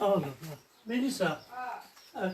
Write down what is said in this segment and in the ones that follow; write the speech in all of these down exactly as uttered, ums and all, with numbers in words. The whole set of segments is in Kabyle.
Oh là là. Mélissa. Ah,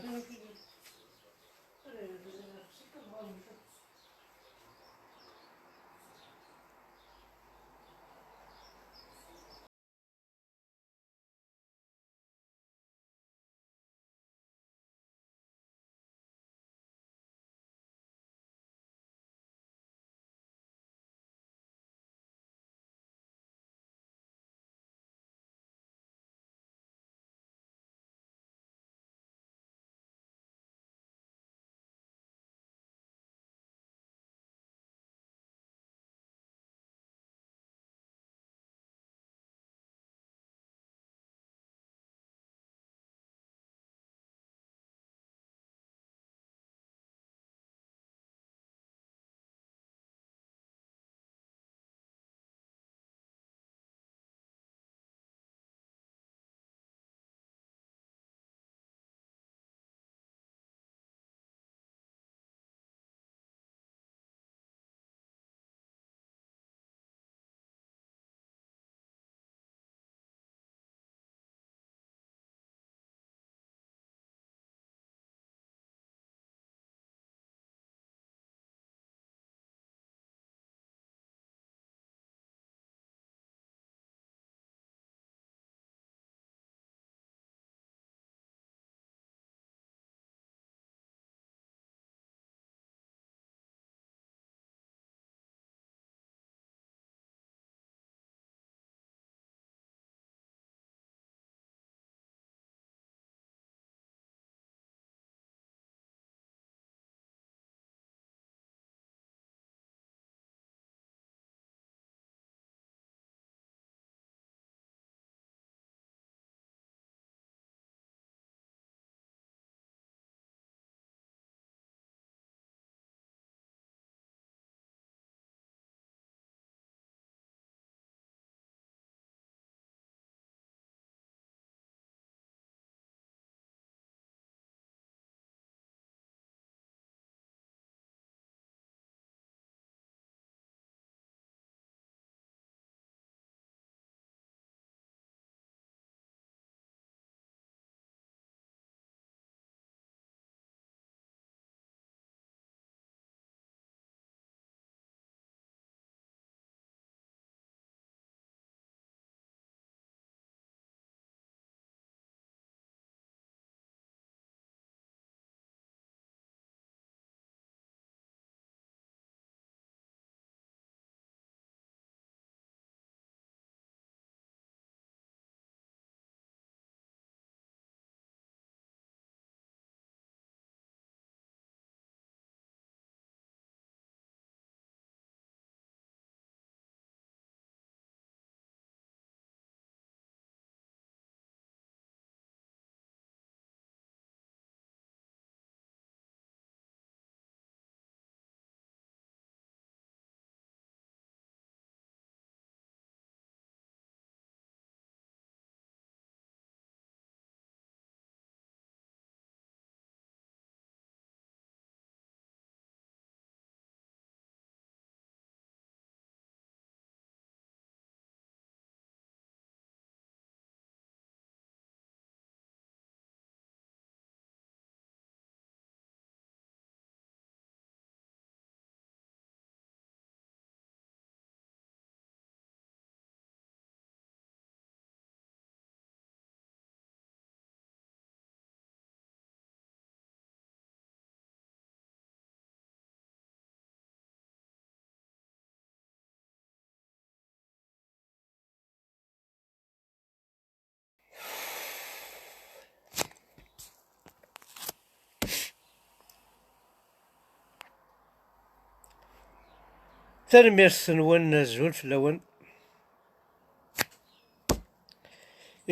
Tanemmirt-nwen, azul fell-awen.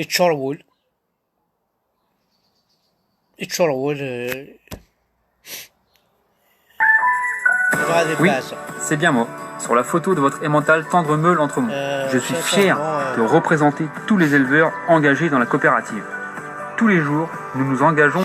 Iččur wul. Iččur wul, eh, dɣa ad Oui, ibeɛɛed. C'est bien moi, sur la photo de votre emmental tendre meule entre mons. Euh, Je suis fier sincèrement, euh, de représenter tous les éleveurs engagés dans la coopérative. Tous les jours, nous nous engageons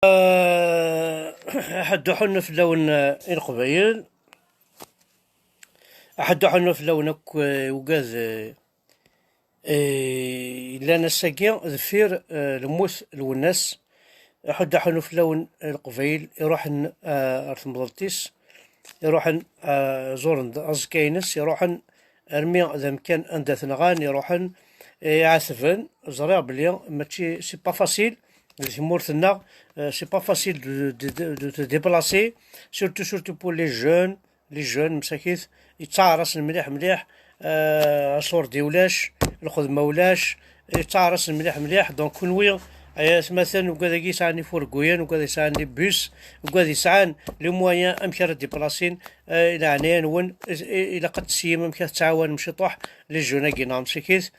Ah, aḥeddu ḥunnu fell-awen, ah, i Leqbayel. Aḥeddu ḥunnu fell-awen akk, ah, ugad, ah, eh, yellan ass-agi deffir, ah, lmut Lwennas. Aḥeddu ḥunnu fell-awen i Leqbayel iruḥen, ah, ar temḍelt-is, iruḥen, ah, ẓuren aẓekka-ines, iruḥen armi d amkan anda t-nɣan, iruḥen, eh, ɛetben. Ẓriɣ belli mačči, c'est pas facile di tmurt-nneɣ, eh, c'est pas facile de, de, de, de te déplacer, surtout, surtout pour les jeunes, les jeunes, msakit, yettaɛer-asen mliḥ, mliḥ, eh, aṣurdi ulac, lxedma ulac, yettaɛer-asen mliḥ, mliḥ. Donc, kunwi, ay atmaten, ugad-agi yesɛan ifurguyen, ugad yesɛan les bus, ugad yesɛan les moyens amek ara déplacer, eh, i leɛnaya-nwen, i, i, ilaq ad tessiyem amek ad tettɛawanem ciṭuḥ les jeunes-agi, neɣ msakit,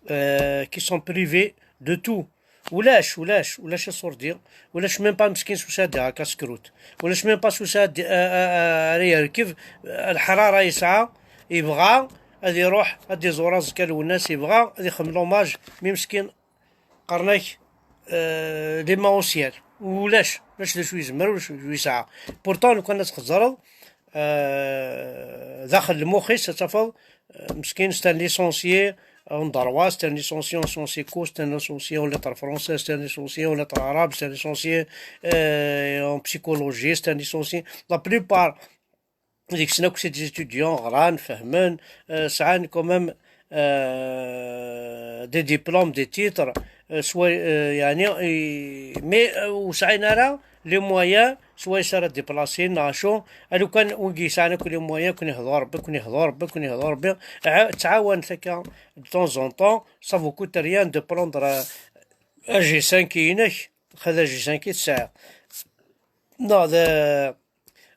eh, qui sont privés de tout. Ulac, ulac, ulac aṣurdi, ulac même pas meskin s usadi, a, casquerute, ulac même pas s usadi, a, a, a, ara yerkeb, a, leḥrara yesɛa, yebɣa ad iruḥ ad iẓur aẓekka Lwennas, yebɣa ad ixdem l'hommage, mi meskin qqaren-ak, euh, les mains au ciel. Ulac, ulac d acu yezmer, ulac d acu yesɛa. Pourtant, lukan ad txeẓreḍ, euh, daxel lmux-is, ad tafeḍ, euh, meskin, c'est un licencié en droit, c'est un licencié en sciences éco, c'est un licencié en lettres françaises, c'est un licencié en lettres arabes, c'est un licencié, euh, en psychologie, c'est un licencié. La plupart deg-sen akk, c'est des étudiants, ɣran, fehmen, euh, sɛan quand même, euh, des diplômes, des titres, euh, soit, euh, yeɛni, i-, mais, euh, ur sɛin ara les moyens, swayes ara déplacer, neɣ acu. Alukan wigi yesɛan akk les moyens, kun ihḍu Rebbi, kun ihḍu Rebbi, kun ihḍu Rebbi, ɛ-, ttɛawanet akka de temps en temps, ça vous coûte rien de prendre, euh, un G cinq-inek, xad un G cinq i tesɛiḍ, neɣ d,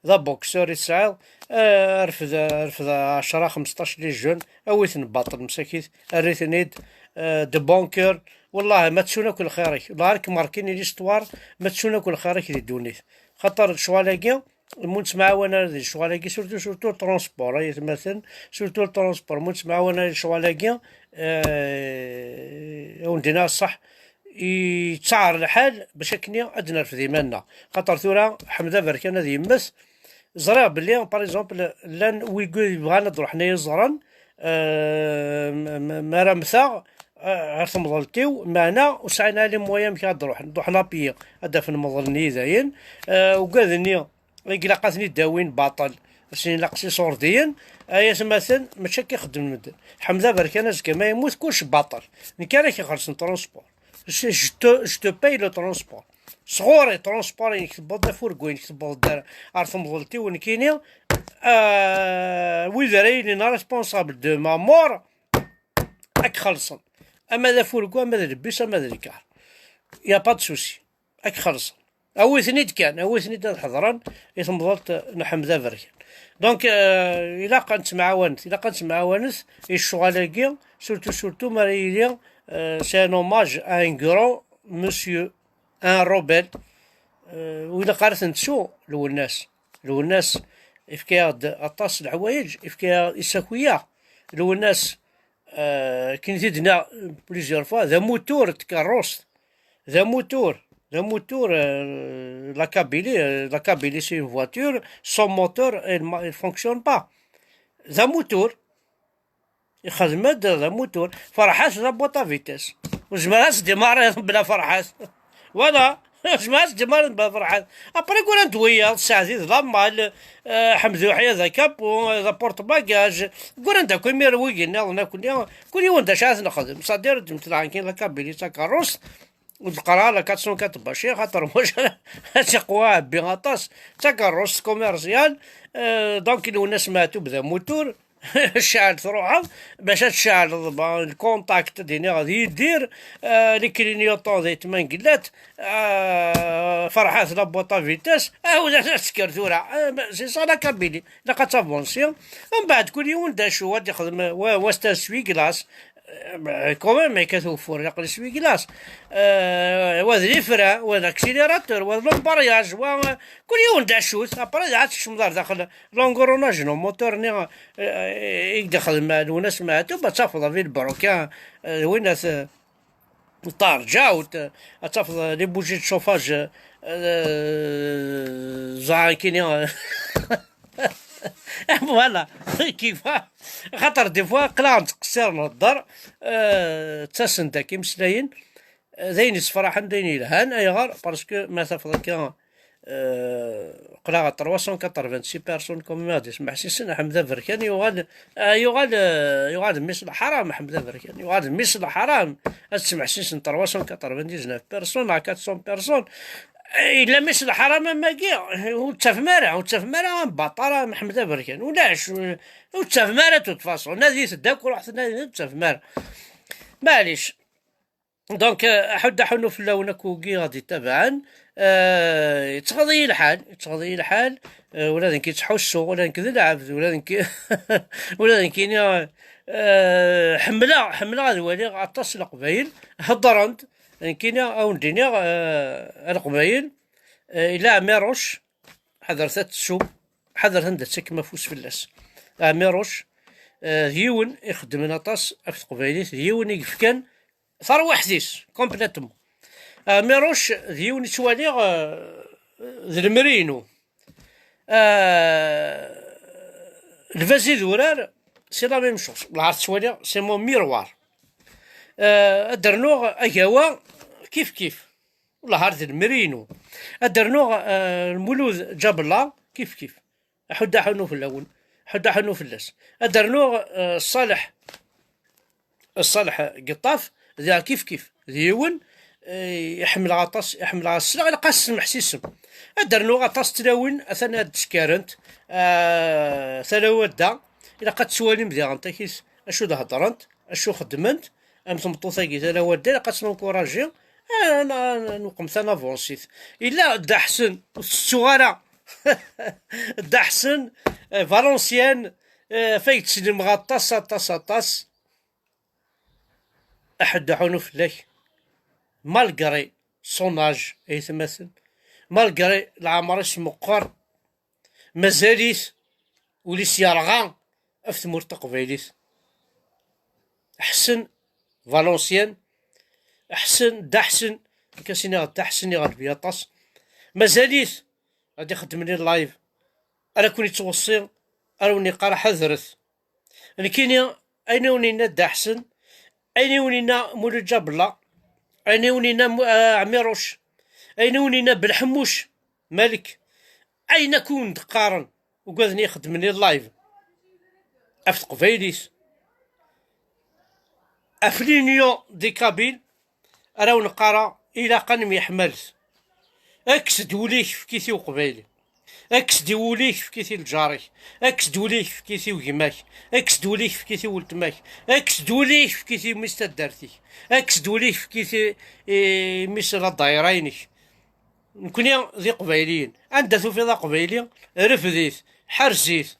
d aboxeur i tesɛiḍ, eh, rfed, rfed ɛecra, xmesṭac les jeunes, awi-ten baṭel msakit, err-iten-id, eh, de bon cœur. Wellah, ma ttun akk lxir-ik, la rek markin l'histoire, ma ttun akk lxir-ik di ddunit. Xaṭer lecɣal-agi, ma ur nettemɛawan ara di lecɣal-agi, surtout, surtout le transport, ay atmaten, surtout le transport, ma ur nettemɛawan ara di lecɣal-agi, eh, ad wen-d-iniɣ ṣṣeḥ, yettaɛer lḥal bac akken ad nerfed iman-nneɣ. Xaṭer tura, Ḥmed Aberkan ad yemmet, ẓriɣ belli, par exemple, llan wigi yebɣan ad ruḥen ad yi-ẓren, euh, m-, m-, mi ara mmteɣ, euh, ɣer temḍelt-iw, meɛna ur sɛin ara les moyens amek ad ruḥen. Ad ruḥen à pied, ad d-afen mḍel-nni dayen, euh, ugaden-nni i ilaq ad ten-id-awin baṭel, asen ilaq s iṣurdiyen, ay atmaten, mačči akka i xeddmen medden. Ḥmed Aberkan azekka ma yemmut, kullec baṭel. Nekk ara k-ixellṣen transport. Je, je te, je te paye le transport. Sɣur-i transport-inek, tewweḍ d afurgu-inek, tewweḍ-d ar, ar temḍelt-iw nekkini, euh, wid ara yilin responsables de ma mort, ad k-xellṣen. Ama d afurgu, ama d lebis, ama d lkar. Y a pas de souci. Ad k-xellṣen. Awi-ten-id kan, awi-ten-id ad ḥeḍren i temḍelt n Ḥmed Aberkan. Donc, euh, ilaq ad nettemɛawanet, ilaq ad nettemɛawanet i ccɣel-agi, surtout, surtout, mi ara yili, euh, c'est un hommage à un grand monsieur, un rebelle. Euh, ur ilaq ara ad t-nettu, Lwennas. Lwennas ifka-yaɣ-d aṭas n leḥwayeǧ, ifka-yaɣ, issaki-yaɣ. Lwennas, euh, akken i t-id-nniɣ plusieurs fois, d amutur n tkeṛṛust. D amutur, d amutur, euh, la Kabylie, euh, la Kabylie, c'est une voiture, sans moteur, elle ma-, elle fonctionne pas. D amutur. Ixdem-d d amutur. Ferḥat d la boîte à vitesse. Ur zmireɣ ad s-démarrer bla Ferḥat. Voilà. Ur zmireɣ ad s-démarrer bla Ferḥat. Après, ggran-d wiyaḍ, Saɛdi d la malle, euh, Ḥmed Uḥya d la capo, euh, d la porte-bagage. Ggran-d akk imir wigi nniḍen akk-nni. Kul yiwen d acu ara t-nexdem. C'est-à-dire, ddmet-d kan la Kabylie d takeṛṛust. Ur d-qqareɣ ara quatre cent quatre Bacir, xaṭer maca ad tt-iqwa ɛebbi aṭas. D takeṛṛust commerciale, euh, donc Lwennas Meɛtub d amutur, cɛel truḥeḍ, bac ad tceɛleḍ, ba, le contact, ad iniɣ, d Yidir, euh, les clignotants d aytma n Gellat, euh, Ferḥat la boîte à vitesse, ah, ad tekker tura. Euh, c'est ça la Kabylie, ilaq ad tavansi. Mbeɛd kul yiwen d acu ad ixdem, wa, wa c'est un essuie-glace, euh, quand même, yekkat ugeffur, ilaq les essuie-glaces. Euh, wa d les freins, wa d l'accélérateur, wa d l'embrayage, wa, euh, kul yiwen d acu-t. Après, ad tkecmeḍ ar daxel, l'engrenage n umoteur-nni, euh, i d-ixdem Lwennas Meɛtub, ad tafeḍ Vilebrequin, euh, d win at, euh, Terǧa, ad tafeḍ les bougies de chauffage, euh, ẓaɛen kini. Voilà. Kif. Xaṭer des fois aql-aɣ nettqeṣṣir nhedder, euh, ttasen-d akk imeslayen, euh, d ayen yessefraḥen, d ayen yelhan. Ayɣer? Parce que ma tafeḍ akka, euh, aql-aɣ trois cent quatre-vingt-six personnes, comme ma d-ismeḥsisen, Ḥmed Aberkan yuɣal, euh, yuɣal, euh, yuɣal d mmi-s n lḥaram, Ḥmed Aberkan yuɣal d mmi-s n lḥaram. Ad tesmeḥsisen trois cent quatre-vingt-dix-neuf personnes à quatre cents personnes. Yella mmi-s n lḥaram am wagi, ur ttafem ara, ur ttafem ara am Baṭar, am Ḥmed Aberkan. Ulac, ur ttafem ara, de toute façon. Nadit-d akk, ruḥet nadit, ur ttafem ara. Maɛlic. Donc, euh, aḥuddu aḥunnu fell-awen akk wigi ad d-itabaɛen. Euh, yettɣaḍ-iyi lḥal, yettɣaḍ-iyi lḥal. Euh, ula d nekk yettḥussu, ula d nekk d lɛebd, ula d nekk, ula d nekkini, euh, ḥemmleɣ, ḥemmleɣ ad waliɣ aṭas n Leqbayel heddren-d. Nekkini, ad wen-d-iniɣ, euh, a Leqbayel, euh, yella Ɛmiruc, ḥadret ad tessum, ḥadret anda tettakkem afus fell-as. Ɛmiruc, euh, d yiwen ixeddmen aṭas ɣef teqbaylit, d yiwen i yefkan tarwiḥt-is, complètement. Ɛmiruc d yiwen i ttwaliɣ, euh, d lemri-inu. Euh, lbaz idurar, c'est la même chose. Lɛar ttwaliɣ, c'est mon miroir. Euh, ad d-rnuɣ agawa, kif kif. Wellah ar d lemri-inu. Ad d-rnuɣ, euh, Lmulud Ǧabella, kif kif. Aḥuddu aḥunnu fell-awen. Aḥuddu aḥunnu fell-as. Ad d-rnuɣ, euh, Ṣaleḥ, Ṣaleḥ Geṭṭaf, diɣ kif kif. D yiwen, euh, iḥemmleɣ aṭas, iḥemmleɣ ad sleɣ, ilaq ad s-temḥsisem. Ad d-rnuɣ aṭas n tlawin, atan ad d-skarent, euh, tala wadda, ilaq ad ttwalim diɣen takit, acu d-heddrent, acu xeddment, am tmeṭṭut-agi tala wadda, ilaq ad tt-nenkuraji, ah, n-, n-, nqem tanavansit. Yella Dda Ḥsen, ur tettuɣ ara. Dda Ḥsen, eh, Valenciennes, eh, fay ttsellimeɣ aṭas, aṭas, aṭas. Aḥuddu aḥunnu fell-ak. Malgré son âge, ay atmaten, malgré leɛmer-is meqqer, mazal-it ul-is yerɣa ɣef tmurt taqbaylit. Ḥsen Valenciennes, Ḥsen, Dda Ḥsen, nekk ad s-iniɣ Dda Ḥsen, iɣelb-iyi aṭas. Mazal-it ad ixeddem les lives, ara ken-ittweṣṣi, ara wen-iqqar ḥadret. Nekkini, ayen i wen-yenna Dda Ḥsen, ayen i wen-yenna Mulud Ǧabella, ayen i wen-yenna Mu-, eh, Ɛmiruc, ayen i wen-yenna Belḥemmuc Malek, ayen akk i wen-d-qqaren ugaden ixeddmen i live ɣef teqbaylit, ɣef l'Union des Kabyles, ara wen-qqareɣ, ilaq ad nemyeḥmalet. Kkes-d ul-ik, efk-it i uqbayli. Kkes-d ul-ik, efk-it i lǧar-ik. Kkes-d ul-ik, efk-it i gma-k. Kkes-d ul-ik, efk-it i weltma-k. Kkes-d ul-ik, efk-it i mmi-s taddart-ik. Kkes-d ul-ik, efk-it i, i mmi-s la ddayra-inek. Nekni d iqbayliyen. Anda tufiḍ aqbayli, refd-it, ḥerz-it.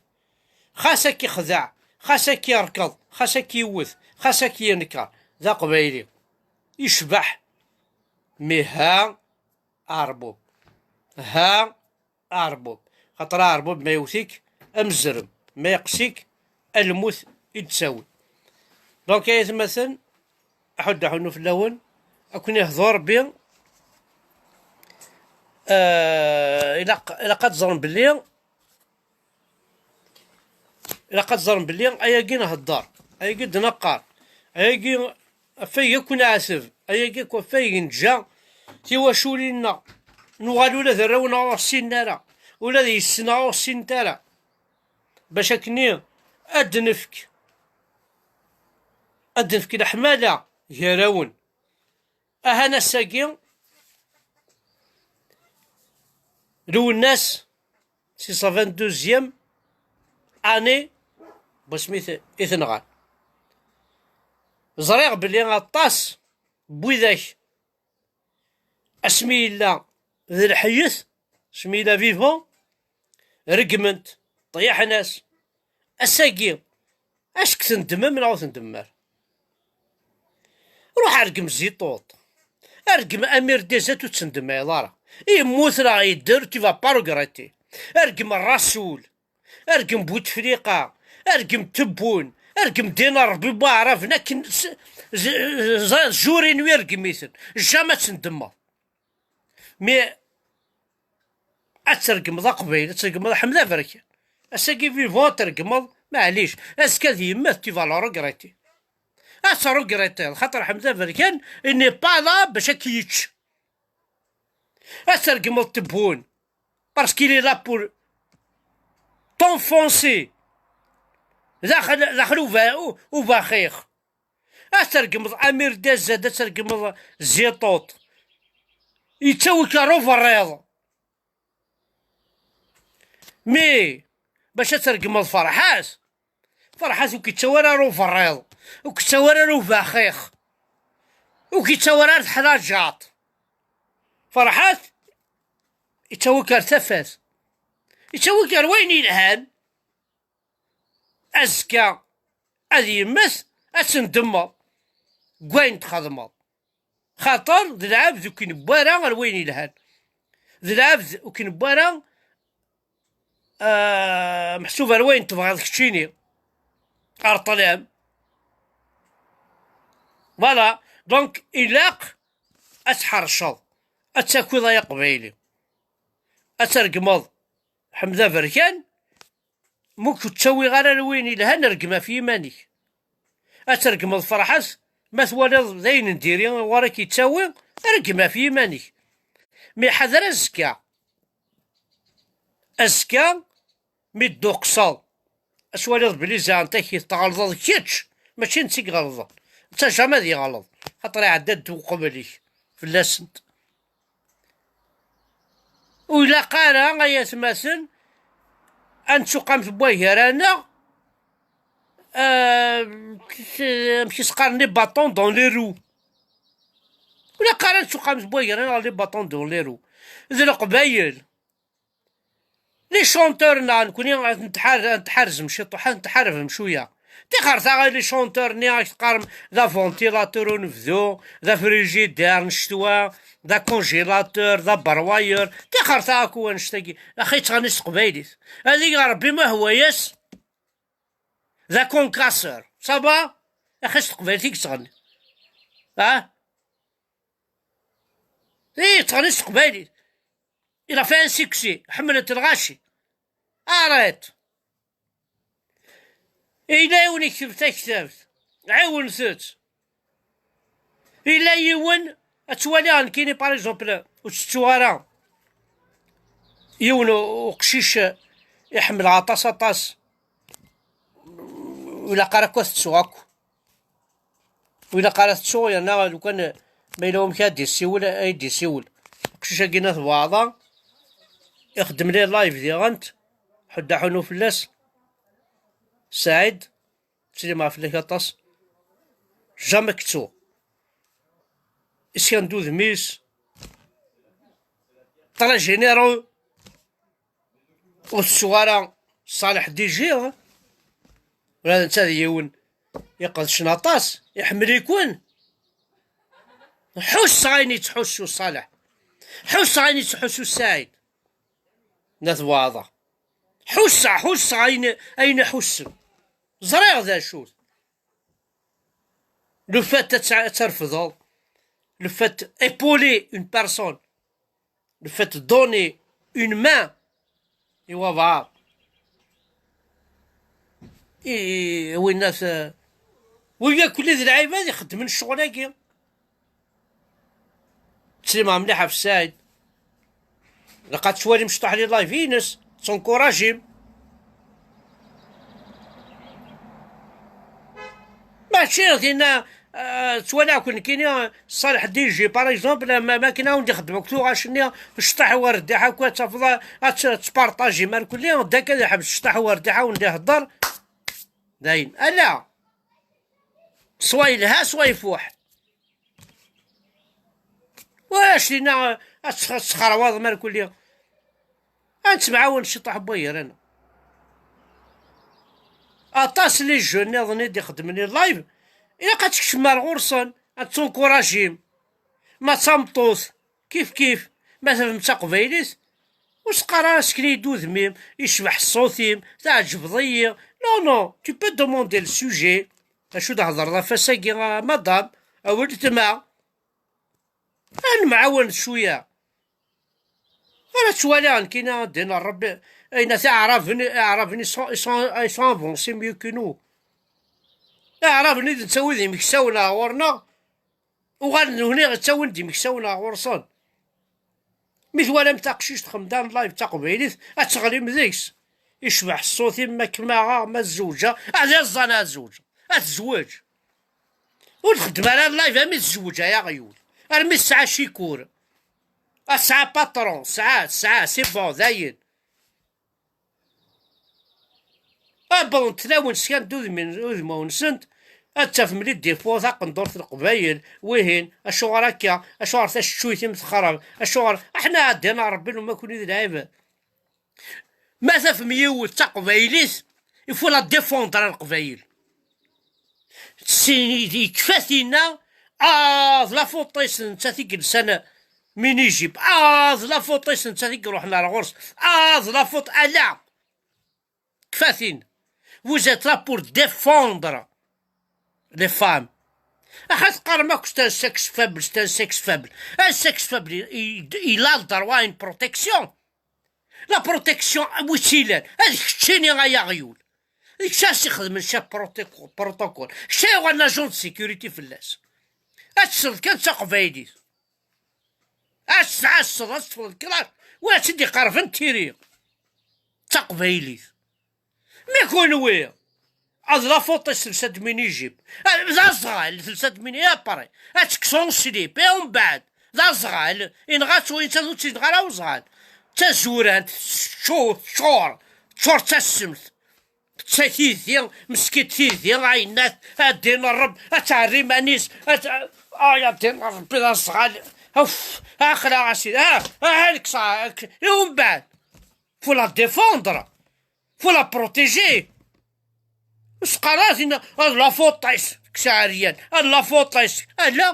Xas ad k-ixdeɛ, xas ad k-irkeḍ, xas ad k-iwwet, xas ad k-yenker, d aqbayli. Icbeḥ. Mi ha aɛerbub. Ha aɛerbub. Xaṭer aɛerbub ma yewwet-ik, amezrem. Ma yeqqes-ik, a lmut i d-ttawi. Donc, ay atmaten, aḥuddu aḥunnu fell-awen, ad ken-ihdu Rebbi. Euh, ilaq, ilaq ad teẓrem belli, ilaq ad teẓrem belli ayagi nhedder, ayagi d-neqqar, ayagi afay akk neɛteb, ayagi akk afay neǧǧa tiwaculin-nneɣ, nuɣal ula d arraw-nneɣ ur ssinen ara, ula d yessi-nneɣ ur ssinent ara. Bac akkenni ad d-nefk, ad d-nefk leḥmala gar-awen. Ahan ass-agi, Lwennas, c'est sa vingt-deuxième année n wasmi i t-, i t-nɣan. Ẓriɣ belli aṭas n widak, asmi yella d lḥeyet, asmi yella vivant, regmen-t, ṭeyyḥen-as. Ass-agi, acku tendemem neɣ ur tendemem ara? Ruḥ rgem Zituṭ. Rgem Amir Dezet, ur tendemmeḍ ara. Yemmut neɣ yedder, tu vas pas regretter. Rgem Rasoul. Rgem Bouteflika. Rgem Tebboune. Rgem ddin n Ṛebbi n waɛraben akken s-, z-, z-, zurin wi rgem-iten. Jamais ad tendemmeḍ. Mi ad tregmeḍ aqbayli, ad tregmeḍ Ḥmed Aberkan. Ass-agi vivant ad tregmeḍ, maɛlic. Azekka ad yemmet, tu vas le regretter. Ad t-regrettiḍ, xaṭer Ḥmed Aberkan, il n'est pas là bac ad k-yečč. Ad tregmeḍ Tebboune, parce qu'il est là pour t'enfoncer. Daxel, daxel uba-, u-, ubaxix. Ad tregmeḍ Amir Dazad, ad tregmeḍ Ziṭuṭ. Yettawi-k ar uberriḍ. Mi bac ad tregmeḍ Ferḥat, Ferḥat ur k-yettawi ara ar uberriḍ, ur k-yettawi ara ar ubaxix, ur k-yettawi ara ar teḥlaǧaṭ. Ferḥat yettawi-k ar tafat, yettawi-k ar wayen yelhan. Azekka ad yemmet, ad tendemmeḍ deg wayen txedmeḍ. Xaṭer d lɛebd ur k-newwi ara ar wayen yelhan. D lɛebd ur k-newwi ara, ah, meḥsub ar wayen tebɣiḍ keččini. Ar ṭṭlam. Voilà. Donc, ilaq ad tḥerceḍ. Ad takiḍ ay aqbayli. Ad tregmeḍ Ḥmed Aberkan, ma ur k-ttawiɣ ara ar wayen yelhan, rgem ɣef yiman-ik. Ad tregmeḍ Ferḥat, ma twaliḍ d ayen n diri ur ak-yettawi, rgem ɣef yiman-ik. Mi ḥader azekka. Azekka, mi d-tuqseḍ, ad twaliḍ belli ziɣen takit tɣelḍeḍ kečč, mačči netta i iɣelḍen. Netta jamais ad yeɣleḍ, xaṭer iɛedda-d uqbel-ik fell-asent. Ur ilaq ara, ay atmaten, ad nettuqamet n wagar-aneɣ, euh, amek i s-qqaren, les bâtons dans les roues. Ur ilaq ara ad nettuqamet n wagar-aneɣ les bâtons dans les roues. D Leqbayel. Les chanteurs-nneɣ, nekkni ad nḥar-, ad nḥarzem ciṭuḥ, ad nḥarbem cwiya. Tixer taɣ les chanteurs-nni ad teqqarem d aventilateur unebdu, d afrigidaire n ccetwa, d acongélateur, d aberwayer. Tixer taɣ akk wannect-agi. Axi yettɣenni s teqbaylit. Ad iger Rebbi ma hwa-yas d aconcasseur. Ça va? Axi s teqbaylit i yettɣenni. Ah? Ih, yettɣenni s teqbaylit. Il a fait un succès. Ḥemmlent lɣaci. Arrête. Yella yiwen yekteb taktabt. Ɛiwnet-tt. Yella yiwen ad twaliɣ nekkini, par exemple, ur tettuɣ ara. Yiwen u-, uqcic iḥemmel aṭas, aṭas. Ur ilaq ara akk ad tettuɣ akk. Ur ilaq ara tettuɣ, yerna lukan ma yella wamek ad d-isiwel, ad d-isiwel. Aqcic-agi n At Baɛḍa, ixeddem les live diɣent, ḥedd aḥunu fell-as. Saɛid, ttsellimeɣ fell-ak aṭas. Jamais k-ttuɣ. Iskan d udem-is. Très généreux. Ur tettuɣ ara Ṣaleḥ D J, ha? Ula d netta d yiwen iqedcen aṭas, iḥemmel-iken. Ḥusseɣ ayen yettḥussu Ṣaleḥ. Ḥusseɣ ayen yettḥussu Saɛid. N At Waɛḍa. Ḥusseɣ, ḥusseɣ ayen, ayen iḥussen. Ẓriɣ d acu-t. Le fait ad tt-, ad terfdeḍ, le fait épauler une personne, le fait de donner une main i wabɛaḍ. I, i winnat, eh, wigi akk-nni d lɛibad ixeddmen ccɣel-agi. Ttsellimeɣ mliḥ ɣef Saɛid. Ilaq ad twalim cṭuḥ les live-ines, tettunkurajim. Mačči dinna, ah, ttwaliɣ-ken nekkini, Ṣaleḥ D J, par exemple, ma, ma akken ad wen-d-ixeddem akk tuɣac-nni, cṭuḥ war ddiḥ akk, ad tafeḍ, ad tt-, ad tettparṭajim ar kulli, d akka ad iḥbes cṭuḥ war ddiḥ ad wen-d-ihedder. Dayen, ala. Swa yelha, swa ifuḥ. Ulac dinna ad tx-, ad tesxerwaḍem ar kulli. Ad nettemɛawan ciṭuḥ n wagar-aneɣ. Aṭas les jeunes nniḍen i d-ixeddmen les live, ilaq ad tkecmem ar ɣur-sen, ad tettunkurajim. Ma d tameṭṭut, kif kif, ma tafem d taqbaylit, ur s-qqar ara sken-iyi-d udem-im, yecbeḥ ṣṣut-im, tɛeǧbeḍ-iyi, Non, non, tu peux demander le sujet. Acu d-hedreḍ ɣef ass-agi, a madame? A weltma, ad nemɛawen cwiya. Ara ttwaliɣ nekkini, ad d-iniɣ Rebbi, ayen tiɛraben, iɛraben, ils sont, ils sont, ils sont avancés mieux que nous. Iɛraben i d netta wid imeksawen ar ɣur-neɣ, uɣalen d nehni ttawin-d imeksawen ar ɣur-sen. Mi twalam taqcict txemmem-d live d taqbaylit, ad teɣlim deg-s. Icbeḥ ṣṣut-im, ma kmaɣeɣ, ma tzewǧeɣ, ad iẓẓan ad zewǧeɣ. Ad tezweǧ. Ur txeddem ara live armi tezweǧ, ay aɣyul. Armi tesɛa cikur. Ad tesɛa patron, tesɛa, tesɛa, c'est bon, dayen. Abon tlawin skan d udmi-, udmawen-nsent, ad tafem les défauts, taqendurt n Leqbayel, wihin, acuɣer akka, acuɣer taceččuyt-im texreb, acuɣer, aḥna ɛeddan ar Rebbi, luma kuni d lɛibad. Ma tafem yiwet d taqbaylit, il faut la défendre ar Leqbayel. Sin, yekfa tinna, ah, d la faute-is nettat i yelsan mini-jupe, ah, d la faute-is nettat i iruḥen ar ɣur-s, ah, d la faute, ala. Kfa tin. Vous êtes là pour défendre les femmes. Axa teqqarem akk c'est un sexe faible, c'est un sexe faible. Un sexe faible, il, il, il a le droit à une protection. La protection, wi tt-ilan? Ad keččini, ay aɣyul. D kečč ara s-ixedmen chef protocole, protocole. Kečč ay yuɣalen agent de sécurité fell-as. Ad tesleḍ kan d taqbaylit. Ad tɛasseḍ, ad teffeḍ leklac, wa ad tt-id-iqerben tiri. D taqbaylit. Mi kunwi, ad la faute-is telsa-d mini-jupe. Ah, d azɣal, telsa-d mini, après. Ad tekkes slip, et umbeɛd, d azɣal, inɣa-tt wayen ur tt-yenɣa ara uzɣal. D tazurant, teččur, teččur, teččur d tassemt. D tidi, meskint tidi, ayennat, ad d-inin Ṛebbi, ad tɛerri iman-is, ad t-, ay, ad d-inin Ṛebbi d azɣal. Uf, aql-aɣ a sidi, ah, ah, alex, ah, i umbeɛd. Faut la défendre. Faut la protéger. Ur s-qqar ara tinna, ad la faute-is, kečč ɛeryan, ad la faute-is. Ala,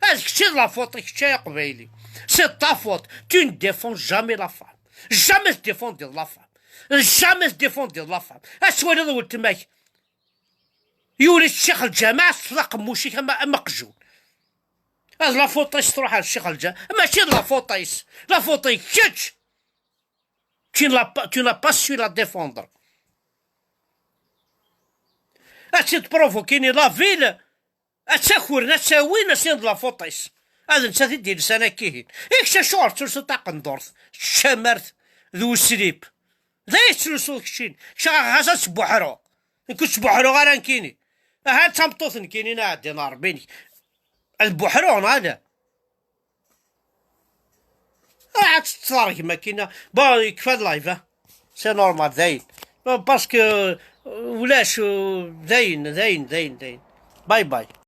ad kečč i d la faute, kečč ay aqbayli. C'est ta faute. Tu ne défends jamais la femme. Jamais tdéfendiḍ la femme. Jamais tdéfendiḍ la femme. Ad twaliḍ weltma-k. Yuli ccix lǧameɛ, teṭṭfeḍ aqemmuc-ik am, am aqjun. Ad la faute-is truḥ ar ccix lǧameɛ. Mačči d la faute-is. La faute-ik kečč. Tu n'as pas, tu n'as pas su la défendre. Ad tt-id-provoquini la ville, ad tt-akren, ad tt-awin, ad s-iniḍ d la faute-is. Ad nettat i d-ilsan akkihin. I kečč acuɣer tettlusuḍ taqendurt, tcamart d uslip? D ay tettlusuḍ keččin? Kečč ɣas ad tbuḥruḍ. Nekk ur ttbuḥruɣ ara nekkini. Aha, d tameṭṭut nekkini, neɣ ɛeddi n Ṛebbi-nnek. Ad buḥruɣ neɣ ala? Ruḥ ad tettṛeggem akkin. Bon, yekfa live, ah. C'est normal, dayen. Parce que, euh, ulac, euh, dayen, dayen, dayen, dayen. Bye bye.